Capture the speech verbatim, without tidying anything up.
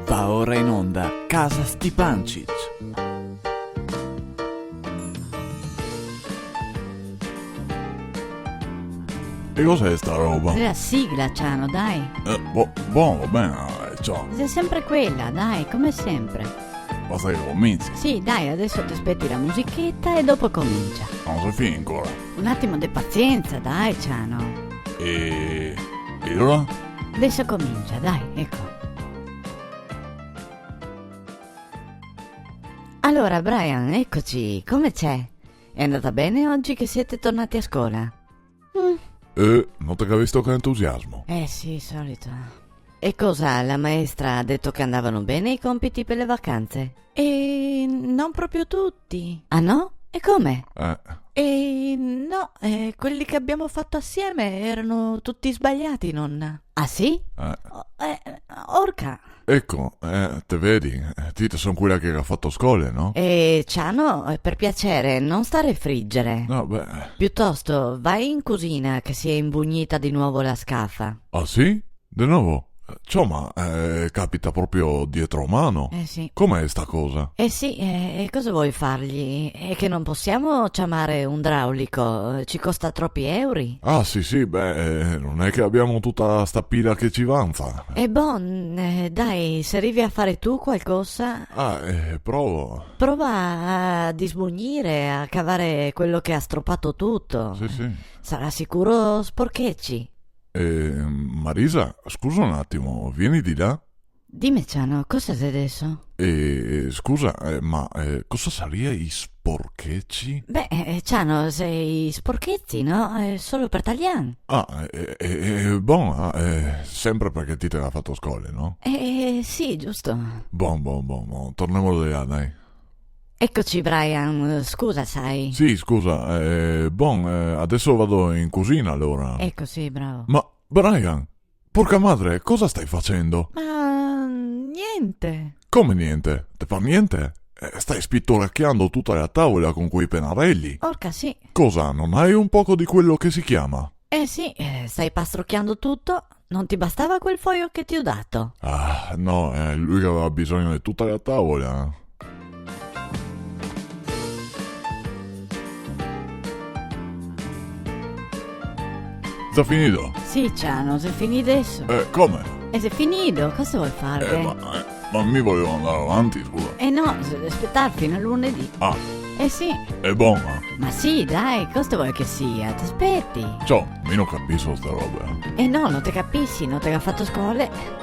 Va ora in onda Casa Stipancich. E cos'è sta roba? Xe la sigla, Ciano, dai. Eh, bo-, bon, va ben, eh, ciò. Xe sempre quela, dai, come sempre. Basta che cominci. Sì, dai, adeso te speti la musicheta e dopo comincia. Ma no se finì ancora. Un atimo de pazienza, dai, Ciano. E, e alora? Adeso comincia, dai, eco. Alora, Brian, ecoci, come xe? Xe andata ben ogi che sè tornai a scola? Mm. Eh, no te ga visto che entusiasmo? Eh sì, solito. E cosa, la maestra ga dito che andava ben i compiti par le vacanze? Eh, no proprio tuti. Ah no? E come? Eh. Eh, no, eh, quei che gavemo fato insieme gera tuti sbaliai, nona. Ah sì? Eh. Oh, eh, orca. Eco, eh, te vedi, eh, ti te son quela che ga fato scola, no? Eh, Ciano, eh, par piaser, no sta a refriger. No, beh. Piutosto, va in cusina che te son imbugnita de novo la scafa. Ah sì? De novo? Ciò, ma, eh, capita proprio dietro man. Eh sì. Come xe sta cosa? Eh sì, eh, e cosa te vol farghe? Xe che no podemo ciamar un idraulico, eh, te costa tropi euri. Ah, sì, sì, beh, eh, no xe che gavemo tuta sta pila che te vanza. E bon, eh, dai, se te rivi a far ti qualcosa. Ah, eh, provo. Prova a disbugnir, a cavar quel che ga stropà tuto. Sì, sì. Sarà sicuro sporchecio. Eh, Marisa, scusa un atimo, vien de là. Dime, Ciano, cosa xe deso? Eh, scusa, eh, ma, eh, cosa saria i sporchecio? Beh, eh, Ciano, xe i sporchecio, no? Eh, solo par talian. Ah, eh, eh, eh, bon, ah, eh, sempre parché ti te ga fato scola, no? Eh, sì, giusto. Bon, bon, bon, bon, tornemo de là, dai. Ecoci, Brian, scusa, sa. Sì, scusa, eh, bon, eh, adeso vado in cusina, alora. Eco, sì, bravo. Ma, Brian, porca madre, cosa te sta facendo? Ma, gnente. Come gnente? Te par gnente? Eh, te sta spitolacheando tuta la tavola con quei penareli. Orca, sì. Cosa, no te ga un poco de quel che se ciama? Eh sì, eh, te sta pastrochiando tuto. No te bastava quel foio che te go dato? Ah, no, eh, lu che gaveva bisogno de tuta la tavola. Xe finì? Sì, Ciano, xe finì deso. Eh, come? E xe finì, cosa te vol far? Eh, ma, eh, ma mi volevo andar avanti, scusa. Eh no, te devi spetar fin a lunedì. Ah. Eh sì. Xe bon, eh? Ma sì, dai, cosa te vol che sia? Te speti. Ciò, mi no capiso sta roba, eh. Eh no, no te capisi, no te ga fato scola.